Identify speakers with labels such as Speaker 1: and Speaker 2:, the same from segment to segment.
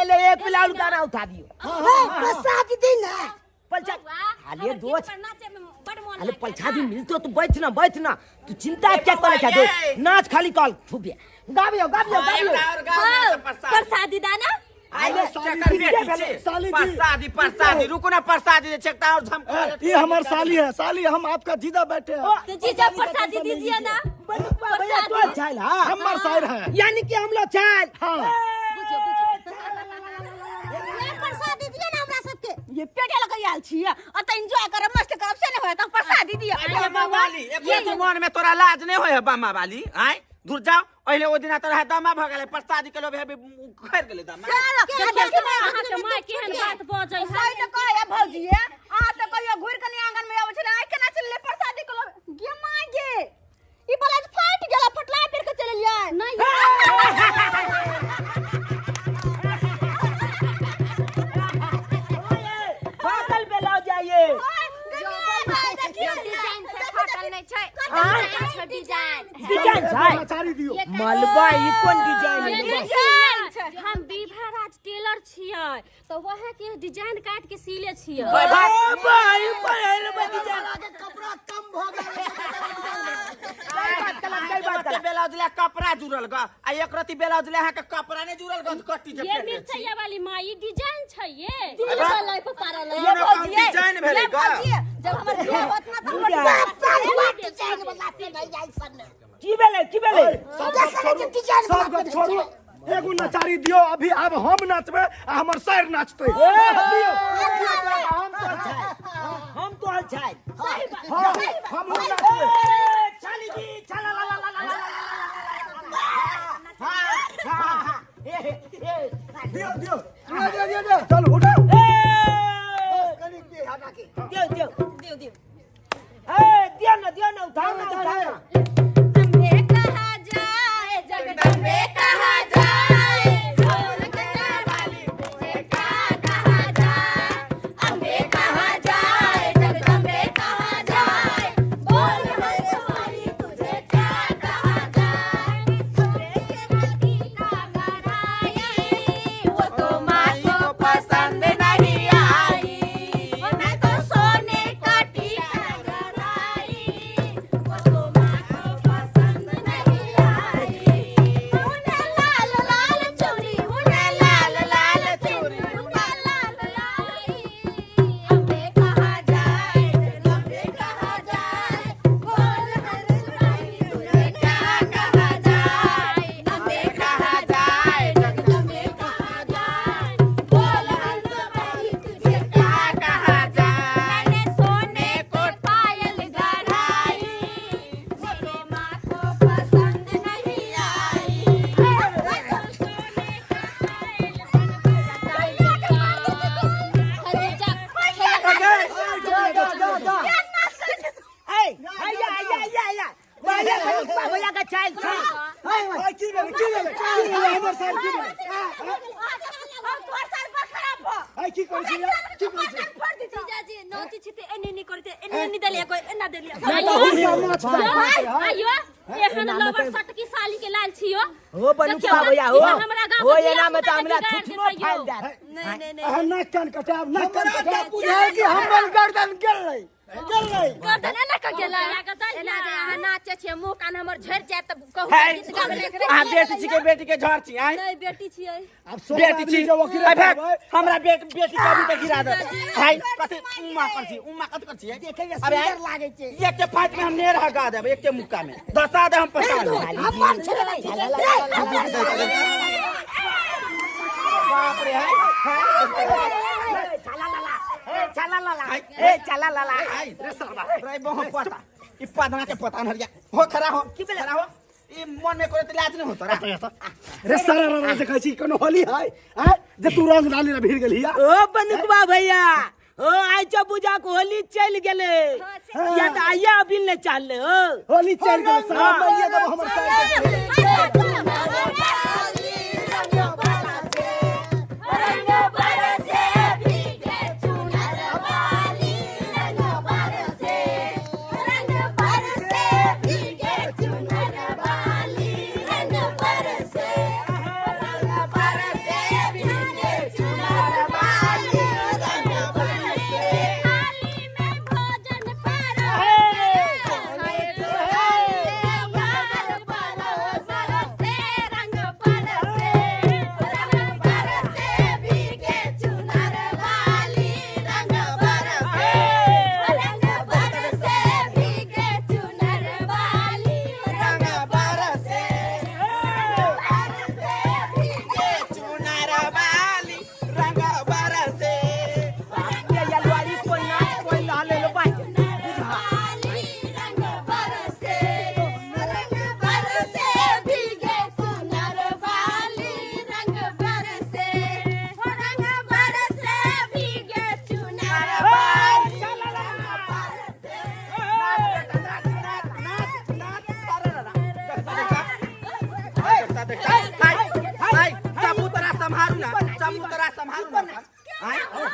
Speaker 1: ले एक पिलाउल गाना उठा दियो।
Speaker 2: प्रसाद दी ना।
Speaker 1: पलछा
Speaker 3: बौआ,
Speaker 1: अरे
Speaker 3: हमर गीत
Speaker 1: दोस्त।
Speaker 3: पर नाचे में बड़ मोन
Speaker 1: अरे
Speaker 3: लागै
Speaker 1: पलछा दी मिलतो तू बैठ ना, बैठ ना, तू चिंता क्या करे छा? दो नाच खाली कॉल खूबे गाबियो गाबियो गाबियो।
Speaker 4: एकटा और गाओ ना
Speaker 3: हौ,
Speaker 4: तऽ प्रसादी।
Speaker 3: प्रसादी दाना।
Speaker 1: आइले
Speaker 4: चक्कर बेटी छी।
Speaker 5: साली जी।
Speaker 4: प्रसादी प्रसादी रुकू ना, प्रसादी जे छै एकटा और झमका।
Speaker 5: ये हमार साली है, साली हम आपका जीजा बैठे हैं।
Speaker 3: तो जीजा प्रसादी दीजिए ना।
Speaker 1: बनुकवा भैया तो चाल हां
Speaker 5: हमार सायर है,
Speaker 1: यानी कि हम लोग चाल।
Speaker 5: हाँ।
Speaker 3: बुझो बुझो।
Speaker 2: ये प्रसादी दिया ना हमरा सबके।
Speaker 6: ये पेटे लग आयल छी आ त एंजॉय करब, मस्त करब, से नहीं होय त प्रसादी दिया।
Speaker 4: अरे बामा वाली, एक रति मन में तोरा लाज नहीं होय है बामा वाली? आय दूर जाओ। पहिले ओ दिना तोरा दमा भ गेलै, प्रसादी के लोभ हेबे उखड़ गेलै दमा।
Speaker 3: देखियौ अहाँके माय केहन बात बजै है।
Speaker 6: सही त कहै भौजी, अहाँ त कहियो घुरि के नहि आंगन में अबै छै, आइ केना चलले प्रसादी के लोभ? गे माय गे, ई ब्लाउज फाटि गेल, फटला पेर के चललियै।
Speaker 3: नहि।
Speaker 1: पागल बेलाउ जाइए।
Speaker 3: डिजाइन छै, फाटल नहि छै, डिजाइन छै, डिजाइन।
Speaker 1: डिजाइन छै।
Speaker 5: नचारी दियो।
Speaker 1: मलबा ई कोन डिजाइन है?
Speaker 6: डिजाइन छै।
Speaker 3: हम विभा राज टेलर छियै तऽ वएह के डिजाइन काटि के सीले छियै।
Speaker 1: ओ भाई भाई रे डिजाइन।
Speaker 2: कपड़ा कम भ गेल।
Speaker 1: सही बात कला, सही बात कला।
Speaker 4: ब्लाउज ले कपड़ा जुड़ल ग आ एक रति ब्लाउज ले अहाँके कपड़ा नहि जुड़ल ग, कट्टी जे
Speaker 3: ये
Speaker 4: पेरने छी।
Speaker 3: मिरचैया वाली माँ, ई डिजाइन छै ये।
Speaker 6: दिल वाला पे पारल है।
Speaker 4: ये भौजी, डिजाइन भेलै
Speaker 6: ये
Speaker 4: ग।
Speaker 6: भौजी, जब हमर बियाह होत ना त हमर
Speaker 2: पढ़ुआ डिजाइन वाला से नहीं आई सन।
Speaker 1: की भेलै, की भेलै?
Speaker 5: सब गप छोड़ू, सब गप छोड़ू, एगो नचारी दियो अभी। आब हम नाचबै आ हमर सायर नाचतै।
Speaker 1: दियो, हम तो छै, हम तो छै।
Speaker 5: हाँ, हम नाचबै।
Speaker 1: ए, छाली जी छाला ला ला ला ला ला ला। हाँ हाँ, ए ए।
Speaker 5: दियो दियो दियो दियो दियो, चलो उठाओ।
Speaker 1: ए
Speaker 2: कनी दे हटा के।
Speaker 1: दियो दियो।
Speaker 6: दियो दियो।
Speaker 1: ए दियो ना, दियो ना, उठाओ ना, उठाओ ना।
Speaker 6: अम्बे कहा जाए जगदम्बे कहा जाए, ढोलक वाली तुझे क्या कहा जाए। अम्बे कहा जाए जगदम्बे कहा जाए, बोल हंस वाली तुझे क्या कहा जाए। अम्बे के हाथी का गराई, वो तो माँ को पसंद नहीं आई। मैं तो सोने का टीका गराई, वो तो माँ को पसंद नहीं आई। उन्हें लाल लाल चूड़ी, उन्हें लाल लाल चूड़ी, उन्हें लाल लाल। अम्बे कहा जाए जगदम्बे कहा जाए, बोल हंस भाई तुझे क्या कहा जाए। अम्बे कहा जाए जगदम्बे कहा जाए, बोल हंस भाई तुझे क्या
Speaker 4: कहा जाए।
Speaker 6: मैंने सोने को पायल गढ़ाई, मेरी माँ को पसंद नहीं आई। मैं तो सोने का पायल
Speaker 1: जा जा जा जा। ए आया आया आया आया भैया, बनुकवा भैया का चाल छै।
Speaker 5: आय, की भेलै, की भेलै, की भेलै हमर सायर, की भेलै? आय, की करै छी यार, की करै छी?
Speaker 3: जीजाजी नाची छी ते एने एने करते, एने एने देलियै कोइ एना देलियै।
Speaker 5: मैं तऽ हुनका नाच देबै।
Speaker 3: आइयो एहन लवर सटकी साली के लाल छियो।
Speaker 1: हो बनुकवा भैया हो।
Speaker 3: हमरा गाँव
Speaker 1: हो
Speaker 3: के
Speaker 1: एना में त
Speaker 3: धिया-पुता के
Speaker 1: हमरा
Speaker 3: बिगाड़
Speaker 1: थुथनो
Speaker 3: देतै यौ।
Speaker 1: फाइल देत।
Speaker 6: नहीं नहीं नहीं।
Speaker 5: अहाँ नाक कान कटायब, नाक कान कटायब।
Speaker 2: बुझाय कि हमर गर्दन गेलै गेलै।
Speaker 6: गर्दन एना कऽ गेलै। एना जे अहाँ नाचै छियै, मुँह कान हमर झड़ि जायत तऽ कहू
Speaker 4: है,
Speaker 6: गीत गाबै लए।
Speaker 4: अहाँ बेटी छी के बेटी के झड़ छी? आय
Speaker 6: नहि, बेटी छियै।
Speaker 5: आब सब
Speaker 4: बेटी
Speaker 5: आदमी
Speaker 4: छी
Speaker 5: जे ओकरे
Speaker 4: आय भाग,
Speaker 5: कहबै।
Speaker 4: हमरा बेटी के अभी तक गिरा दे। हाय कथी उम्मा कर छी, उम्मा कथी कर छी?
Speaker 2: देखै मे
Speaker 4: अबे
Speaker 2: सुंदर लागै छै।
Speaker 4: एक के फाइट में हम नेर हगा देब, एक के मुक्का में दसा दे हम पता नहीं।
Speaker 2: हमर छेलै।
Speaker 4: बाप रे, हाय हाय।
Speaker 1: छाला ला ला, ए छाला ला ला, ए छाला ला ला।
Speaker 4: हाय रे सरवा रे, बहुत पता ई पदना के पता नरिया हो, खड़ा हो, खड़ा हो। ई मन में करे त लाज नहीं होतो रा?
Speaker 5: रे सारा रंग देखै छी, कोनो होली है आय जे तू रंग डाली रे भीड़ गेलही?
Speaker 1: ओ बनुकवा भैया ओ, आइ चो बुझा के होली चलि गेलै या तऽ आइया अभी ने चलले हो।
Speaker 5: होली चल गेल सारा, मरिया देब हमर सायर के।
Speaker 6: रंग बरसे भीगे चुनर वाली, रंग बरसे, रंग बरसे भीगे चुनर वाली, रंग बरसे, रंग बरसे भीगे।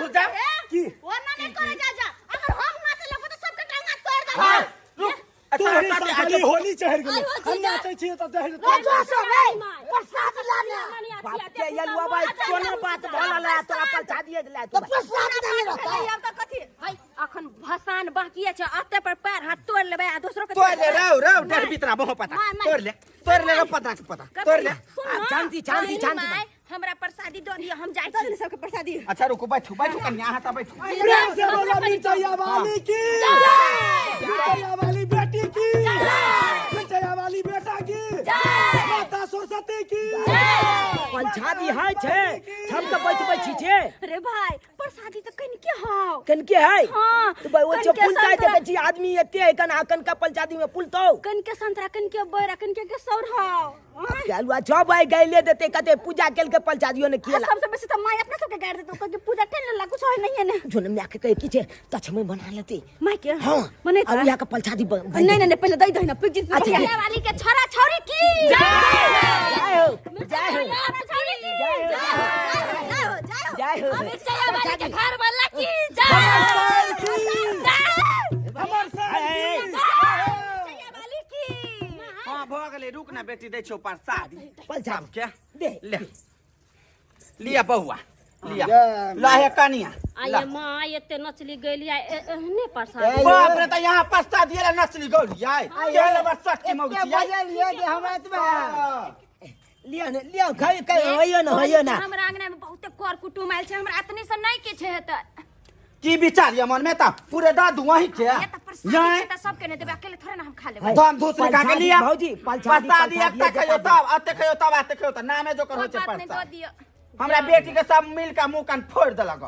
Speaker 4: दूर जा
Speaker 5: की
Speaker 2: वो ना नहीं करे जा जा अगर हम नाचे लगबो त सबके टांगा तोड़ देबो।
Speaker 4: हाँ, रुक अच्छा
Speaker 5: तोहरे
Speaker 4: अच्छा,
Speaker 5: साथ खाली होली चढ़ गेलै हम नाचै छियै तऽ दही
Speaker 1: राजू सब ए प्रसाद लाने
Speaker 3: बाप
Speaker 1: के यलुआ भाई कोनो बात भला ला तोरा प्रसादी ला
Speaker 2: तो प्रसाद देने रहता
Speaker 6: आब तऽ कथी
Speaker 3: है अखन भसान बाकी छै अते पर पैर हाथ तोड़ लेबै आ दोसरो के
Speaker 4: तोड़ ले रौ रौ डर बितरा बहु पता
Speaker 3: माय, माय।
Speaker 4: तोड़ ले तोड़ ले रौ पता के पता तोड़ ले
Speaker 3: सुन ना,
Speaker 1: शांति, शांति,
Speaker 3: बहिनी
Speaker 1: शांति।
Speaker 3: माय, हमरा प्रसादी दऽ दिअ हम जाइ छी
Speaker 6: सबके प्रसादी
Speaker 4: अच्छा रुको बैठू बैठू कनिया अहाँ सब बैठू
Speaker 5: प्रेम से बोला मिर्चैया वाली की मिर्चैया वाली बेटी की मिर्चैया वाली बेटा की माता सरस्वती की
Speaker 1: प्रसादी है छे हम तऽ बैठबै छी छे
Speaker 3: अरे भाई प्रसादी तऽ कनिके हौ
Speaker 1: कनके है
Speaker 3: हाँ,
Speaker 1: तो भाई वो
Speaker 3: कनके
Speaker 1: जो पुलता है
Speaker 3: संतरा।
Speaker 1: देखै छी आदमी एते है कन आ कनका प्रसादी में पुलतौ
Speaker 3: कनिके संतरा कनिके बैर कनिके के सौर हौ
Speaker 1: चलुआ जब आई गैले देते कते पूजा केल के प्रसादियो ने
Speaker 3: आ
Speaker 1: किएला
Speaker 3: सबसे बेसी तऽ माय अपना सबके गारि देतौ कहके पूजा ठेल लेला कुछ होय नहीं है ने
Speaker 1: जोन माय के कहे की छे तछमे बना लेते
Speaker 3: माय के
Speaker 1: हाँ
Speaker 3: बनेतै
Speaker 1: अब यहाँ के प्रसादी बन
Speaker 6: नहीं नहीं नहीं पहले दही दही ना पिक जित
Speaker 1: अच्छा।
Speaker 3: अच्छा वाली के छोरा छोरी की
Speaker 1: जय हो जय हो
Speaker 3: छोरी की
Speaker 1: जय हो
Speaker 2: जय हो जय हो
Speaker 1: जय हो
Speaker 3: मिर्चैया वाली के घर वाला की जय
Speaker 5: हमर साल की
Speaker 3: मिर्चैया वाली की
Speaker 4: हाँ भऽ गेलै रुक ना बेटी दै छौ प्रसादी
Speaker 1: प्रसाद
Speaker 4: के
Speaker 1: दे
Speaker 4: ले लिया बौआ लिया ला हे कनिया ला।
Speaker 3: आये माँ एते नचली गेली आ एहने प्रसाद
Speaker 4: बाप रे तऽ यहाँ पस्ता दिए ला नचली गौली आय के लेबर सट्टी मौगी
Speaker 7: एते
Speaker 4: आय
Speaker 7: बजलियै जे हमरा एतबे
Speaker 1: लियो ने लियो खाइ खाइ होइयो ना होइयो ना
Speaker 3: हमरा अंगना में बहुते कर कुटुम आयल छै हमरा अतने से नहीं किछ हेतै
Speaker 4: की विचार ये मन में त पूरे दादू वहीं के
Speaker 3: ये तऽ प्रसाद
Speaker 4: जाए
Speaker 3: छै तऽ सबके नहि देबै अकेले थोड़े ना हम खा लेबै
Speaker 4: दम दूसरे का के लिया
Speaker 1: भौजी, प्रसादी,
Speaker 4: प्रसादी
Speaker 1: प्रसादी,
Speaker 4: एकटा खइयो तब अते खइयो तब अते खइयो तब नामे जोकर
Speaker 3: कोइ
Speaker 4: होइ छै
Speaker 3: बात नहि दऽ
Speaker 4: प्रसाद
Speaker 3: दिअ
Speaker 4: हमरा बेटी के सब मिल के मुंह कान फोड़ देलक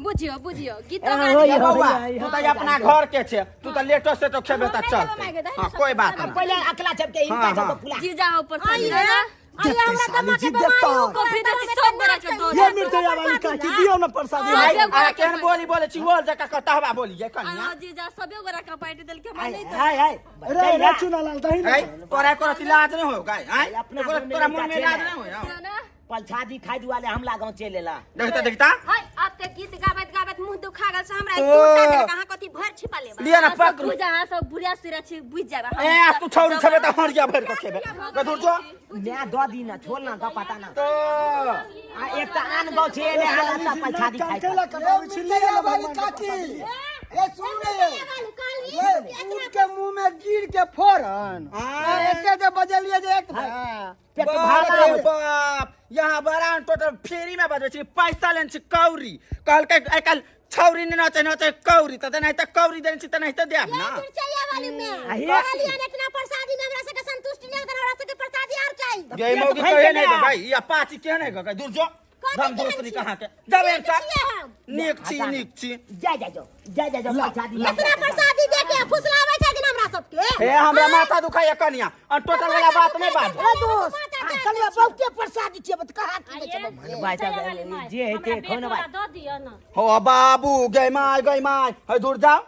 Speaker 3: बुझियो बुझियो गीतो
Speaker 1: ए,
Speaker 3: गा
Speaker 1: होइयो,
Speaker 3: दियौ।
Speaker 4: बौआ
Speaker 1: होइयो,
Speaker 4: तू तऽ अपना घर के छे तू तऽ लेटो सेटो खेबे तऽ
Speaker 3: हम नहि
Speaker 4: चलतै
Speaker 3: लेबै माय गे,
Speaker 4: हाँ कोई बात नहीं
Speaker 1: पहिले अकेला चपके इनका
Speaker 4: हाँ,
Speaker 1: जब
Speaker 4: हाँ।
Speaker 1: फुला
Speaker 6: जीजा हो प्रसादी
Speaker 2: आइए आइए हमरा
Speaker 5: साली
Speaker 2: दमा
Speaker 5: जी
Speaker 2: के बीमारी
Speaker 5: देता।
Speaker 2: हो
Speaker 6: कॉफी देती सब गोरा के दो
Speaker 5: ये मिर्चैया वाली काकी दियौ ना प्रसादी
Speaker 6: हाँ,
Speaker 4: आई आ केहन बोली बोले छी बोल जका कतहबा बोली ये कनिया
Speaker 6: आ जीजा सबे गोरा के बांटि देलके हमरा
Speaker 1: हाय
Speaker 6: नहीं तो
Speaker 1: हाय हाय
Speaker 5: रे रे चुनालाल दही
Speaker 4: आई
Speaker 5: ना
Speaker 4: तोरा एको रति लाज नहीं हो गाय आई
Speaker 1: अपना
Speaker 4: तोरा
Speaker 1: घर में
Speaker 4: तोरा मन में
Speaker 1: लड़का
Speaker 4: लाज
Speaker 1: छै
Speaker 4: नहीं हो
Speaker 6: ना
Speaker 1: प्रसादी खाइ दुआले हमला गाँव चलि एला
Speaker 4: देखता देखता
Speaker 3: हाय अब ते गीत गाबैत गाबैत मुंह दुखा गेल से हमरा
Speaker 4: तो-
Speaker 3: टूटा देलक अहाँ कथी भर छिपा लेबै
Speaker 4: लिया ना पकड़ू
Speaker 6: बुझा अहाँ सब बुढ़िया सुरा छी बुझि जाब
Speaker 4: ए तू छौरी छबे त हरिया भर के खेबे गधुर जो
Speaker 1: मैं दऽ दी ना छोड़ ना गप पता ना
Speaker 4: तो
Speaker 1: आ एक तऽ आन गाँव छै एने हाल आता प्रसादी खाइ
Speaker 5: केला कटाबै छी
Speaker 7: मिर्चैया
Speaker 5: लिअ ना
Speaker 7: वाली
Speaker 5: भगवान के
Speaker 7: काकी
Speaker 5: प्रसादी।
Speaker 7: ए सुन रे ये ऊँट के मुंह में गिर के फोरन आ, एते जे बजलियै जे एक
Speaker 1: पेट
Speaker 4: बाप
Speaker 1: भारा
Speaker 4: रे बाप यहाँ बरान टोटल फ्री में बजबै छी पैसा लेने छी कौड़ी कहलकै आइ काल्हि छौरी ने नचै नचै कौड़ी तऽ तेनाहिते कौड़ी देने छी तेनाहिते देब ना
Speaker 2: मिर्चैया वाली में
Speaker 1: आहे।
Speaker 2: कहलियन इतना प्रसादी में हमरा सबके संतुष्टि नहीं होता हमरा सबके प्रसादी और चाहिए
Speaker 4: गे मौगी
Speaker 1: भरि
Speaker 4: कहे
Speaker 1: गेलै
Speaker 4: नहि
Speaker 1: आब।
Speaker 4: गै ई अपाची के नहि गै दूर जो
Speaker 2: कथी
Speaker 4: हम
Speaker 2: केहन
Speaker 4: दोस्त
Speaker 2: छी?
Speaker 4: कहाँ के जब
Speaker 2: नीक छियै हम।
Speaker 4: नीक छी नीक छी
Speaker 1: जा जा जो जा जा जो प्रसादी ला।
Speaker 2: इतना प्रसादी दे के फुसलाबै छथिन हमरा सबके
Speaker 4: हे हमरा माथा दुखाइया कनिया और टोटल वाला बात नहीं बाजू
Speaker 1: ए दोस्त कलिया बहुते प्रसादी छियै बत कहाँ की
Speaker 3: आये,
Speaker 1: भाई
Speaker 3: मिर्चैया वाली माय,
Speaker 1: जे हेतै
Speaker 3: हमरा
Speaker 1: खाउ ना
Speaker 3: बेटो
Speaker 1: भाई
Speaker 3: ला दऽ दिअ ना
Speaker 4: हो बाबू गै माय गै माय है दूर जाओ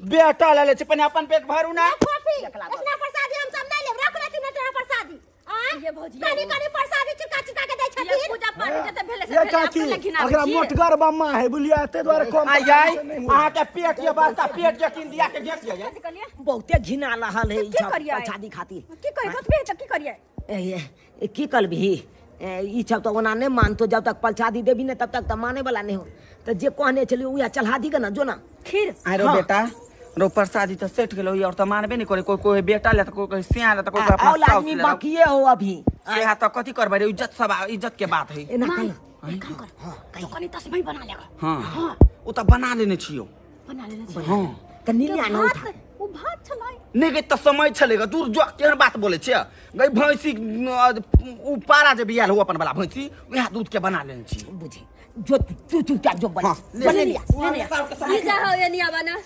Speaker 4: बेटा ले ले छी पहिने अपन पेट भरू ना
Speaker 2: फोफी इतना प्रसादी हम सब नहीं लेब रख लेथिन इतना प्रसादी आँय?
Speaker 6: ये भौजी,
Speaker 2: कनी कनी प्रसादी चुका चुका के दै
Speaker 6: ये
Speaker 2: छथिन
Speaker 6: पूजा पाठ जते भेले से
Speaker 5: ये
Speaker 6: भेले
Speaker 5: काकी
Speaker 6: अपने घिनाबै
Speaker 5: अगरा
Speaker 6: छी।
Speaker 5: मोटगर बम्मा है बुझलियै ताहि दुआरे कम
Speaker 4: आई आई
Speaker 5: प्रसादी से नहि हुए।
Speaker 4: अहाँ के पेट के बड़का पेट के किन दिया के घेट ये
Speaker 6: कथी कहलियै?
Speaker 1: बहुते घिना रहल है ई
Speaker 6: की
Speaker 1: सब
Speaker 6: करियै?
Speaker 1: प्रसादी खातिर
Speaker 6: की करियै कथी भेल तऽ की करियै
Speaker 1: ए, ए, की करबिही ए, ई सब तऽ ओना नहि मानतो जब तक प्रसादी देबी ने तब तक तऽ माने वाला नहि हो तऽ जे कहने छलियै उएह चढ़ा दी ना जो ना
Speaker 6: खीर
Speaker 4: अरे
Speaker 1: हाँ।
Speaker 4: बेटा रो प्रसादी तो सेठ गेलो और तो मानबे नहीं करे कोई कोई बेटा ले तो कोई कोई सिया ले तो कोई कोई अपना
Speaker 1: और
Speaker 4: साउस
Speaker 1: आदमी
Speaker 4: ले
Speaker 1: बाकिए हो अभी
Speaker 4: सेहा तो कथी करबै रे इज्जत सब इज्जत के बात है
Speaker 1: एना कहिना
Speaker 3: एक काम कर तो कनी तस्मई बना लेगा
Speaker 4: हां ओ तो बना लेने छियो
Speaker 3: बना लेने छी
Speaker 4: हां
Speaker 1: तऽ नीलिया न उठा
Speaker 3: भात ओ भात छलै
Speaker 4: नहीं गई तो समय छलेगा दूर जो केहन बात बोले छियै गई भैंसी उ पारा जे बियाल हो अपन वाला भैंसी वएह दूध के बना लेने छी
Speaker 1: बुझी जो तू चुपचाप जो बन
Speaker 4: हाँ, ले,
Speaker 1: बने
Speaker 4: ले,
Speaker 1: लिया
Speaker 6: जीजा हो ये निया बना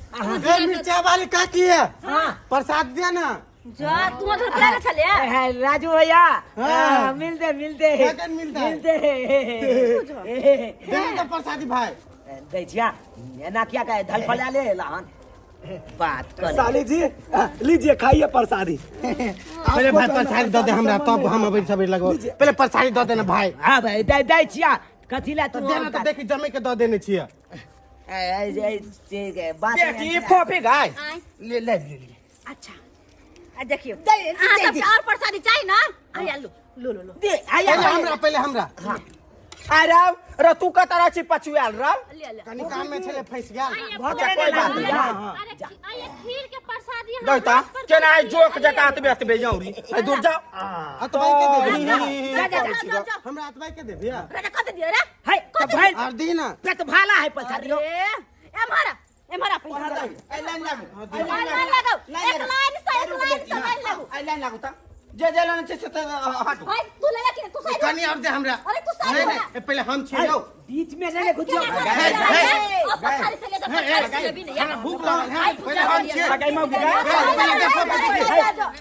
Speaker 7: ए मिर्चा वाली काकी है प्रसाद दिया ना
Speaker 6: जा तू उधर पड़ा छले
Speaker 1: ए, राजू भैया
Speaker 7: हाँ।
Speaker 1: हाँ, मिलते मिलते
Speaker 7: क्या क्या मिलता है?
Speaker 1: मिलते
Speaker 7: दे तो प्रसादी भाई
Speaker 1: दै छिया एना किया कहे धल फला ले लहन बात कर
Speaker 5: साली जी लीजिए खाइए प्रसादी
Speaker 7: पहले
Speaker 5: आपको
Speaker 7: भाई
Speaker 5: तो
Speaker 7: प्रसादी दे दे हमरा तब हम अबे सबेर लगो पहले प्रसादी दे देना भाई
Speaker 1: हाँ भाई दै दै छिया कथी ला तू
Speaker 8: तऽ देना तऽ देखी जमे के दऽ देने छियै।
Speaker 1: ए, ए, ए, से बात
Speaker 4: देखी फोफी गाय
Speaker 3: आँय।
Speaker 4: ले ले ले ले।
Speaker 3: अच्छा आ देखियो
Speaker 1: दे-
Speaker 3: अहाँ
Speaker 1: दे-
Speaker 3: सबके और प्रसादी चाही ना आया लो लो लो लो
Speaker 1: दे आया
Speaker 8: पहिले हमरा, पहिले हमरा।
Speaker 4: अरे रे तू कतऽ रहै छी पछुआल रौ?
Speaker 3: ले ले।
Speaker 8: कनि काम में छलै फंसि गेल।
Speaker 4: अच्छा कोई बात नहीं।
Speaker 3: अरे आया खीर के प्रसादी हम
Speaker 4: दैता
Speaker 3: हाथ पर
Speaker 4: केना
Speaker 3: दै छी।
Speaker 4: जोक जकाँ एतबे एतबे यौरी ए दूर जाओ।
Speaker 8: अतबाई के देबी?
Speaker 3: जा जा जा जा जा।
Speaker 8: हमरा अतबाई के देबी?
Speaker 3: रे कत दियो रे?
Speaker 1: है तऽ भैल
Speaker 8: आर दी ना।
Speaker 1: पेट भाला है पछाड़ी।
Speaker 3: अरे एम्हर एम्हर पैसा
Speaker 4: ए लाइन लागू।
Speaker 3: लाइन लगाओ, एक लाइन से, एक लाइन से लाइन लागू।
Speaker 4: ए लाइन लागू त जे जे लाइन छै से त हटू।
Speaker 2: भाई तू ले ले कि तू साइड
Speaker 8: कनि और दे हमरा।
Speaker 2: अरे तू साइड
Speaker 8: नहीं
Speaker 2: हो
Speaker 8: नहीं
Speaker 2: जा।
Speaker 8: ए, पहिले हम छियै यौ।
Speaker 1: बीच में नहीं घुसियो।
Speaker 3: अब पछाड़ी से ले जा, पछाड़ी से लेबी नहीं।
Speaker 8: हमरा भूख लागल है, पहिले हम छियै।
Speaker 4: लगाई मौगी गाय।
Speaker 8: पहिले दे फोफी दीदी।
Speaker 2: जा, जा।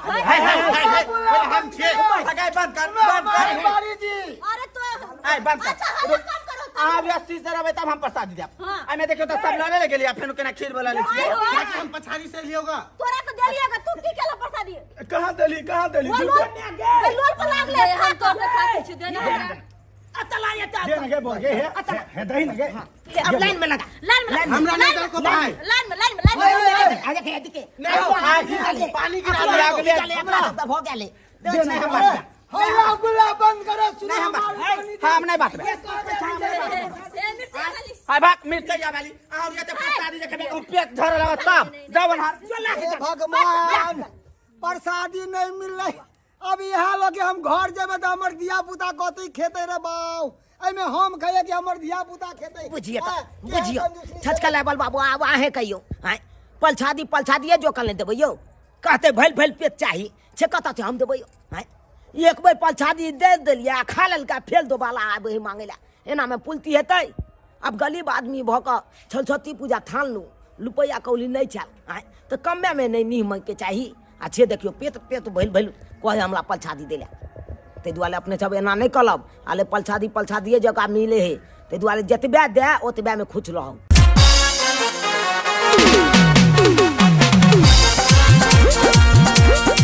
Speaker 8: है है है है, पहिले हम छियै।
Speaker 4: लगाई बंद कर बंद कर।
Speaker 7: बारी जी।
Speaker 2: अरे तो
Speaker 4: आइ बंद कर।
Speaker 2: अच्छा हल्ला कम करो तो।
Speaker 4: आब रस्सी से रहबै तब हम प्रसादी देब।
Speaker 3: हाँ।
Speaker 4: एहिमे देखियौ तऽ सब लऽ ले गेलियै, फेनो केना खीर वाला लै छियै।
Speaker 3: आइ हो।
Speaker 8: चाची, हम पछाड़ी से लियोगा।
Speaker 2: तोरा तो देलिएगा, तू की केला प्रसादी?
Speaker 5: कहाँ देली, कहाँ देली?
Speaker 2: वो लोल वो लोल पर लागले।
Speaker 3: हम तो अपने साथी छी देने हमरा।
Speaker 1: अतला ये तो
Speaker 5: दे ना गे बोल गे हे हे दही ना गे।
Speaker 1: अब लाइन में लगा।
Speaker 3: लाइन में लगा।
Speaker 8: हमरा नहीं दलको भाई।
Speaker 3: लाइन में, लाइन में, लाइन में।
Speaker 1: आ देखे देखे।
Speaker 8: नहीं पानी पानी गिरा दे।
Speaker 1: चले अपना सब हो गेले।
Speaker 4: दे नहीं हम बाँटबै।
Speaker 7: हल्ला गुल्ला बंद करो। सुनो
Speaker 4: नहीं हम
Speaker 7: हमारी
Speaker 4: बाँटबै, हम नहीं बाँटबै। हाय भाग मिर्चैया वाली आउ ये तऽ प्रसादी जे खेबै पेट झरऽ लागत तब जाउ अन्हार।
Speaker 7: हे भगवान, प्रसादी नहीं मिल रही। अब यहाँ लगे हम घर जेबे तऽ हमर धिया पुता कथी खेते रे बाऊ? एहिमे हम खैये कि हमर धिया पुता खेते?
Speaker 1: बुझिए
Speaker 7: हाँ,
Speaker 1: तऽ
Speaker 7: केहन
Speaker 1: बुझियो
Speaker 7: कंजूसी।
Speaker 1: छचका लेवल बाबू आब अहें कहियो। आँय पलछादी पलछादिए जो कल देबै यौ, कहते भैल भैल पेट चाही से कतऽ छै हम देबै यौ? आँय एक बेर पलछादी दे देलियै आ खा लेलकै, फेर दोबारा आबै है मांगै लए, एनामे पुलती हेतै? आब गरीब आदमी भऽ कऽ सरस्वती पूजा ठानलहुँ, रुपैआ कौड़ी नहि छल। आँय तऽ कम्मेमे नहि नीह मांगके चाही। आ से देखियौ पेट पेट भैल भैल कहै हमरा पलछादी दै लए। ताहि दुआरे अपने सब एना नहि करब। आले पलछादी पलछादिए जकाँ मिलै हइ, ताहि दुआरे जतबे दए ओतबेमे खुश रहब।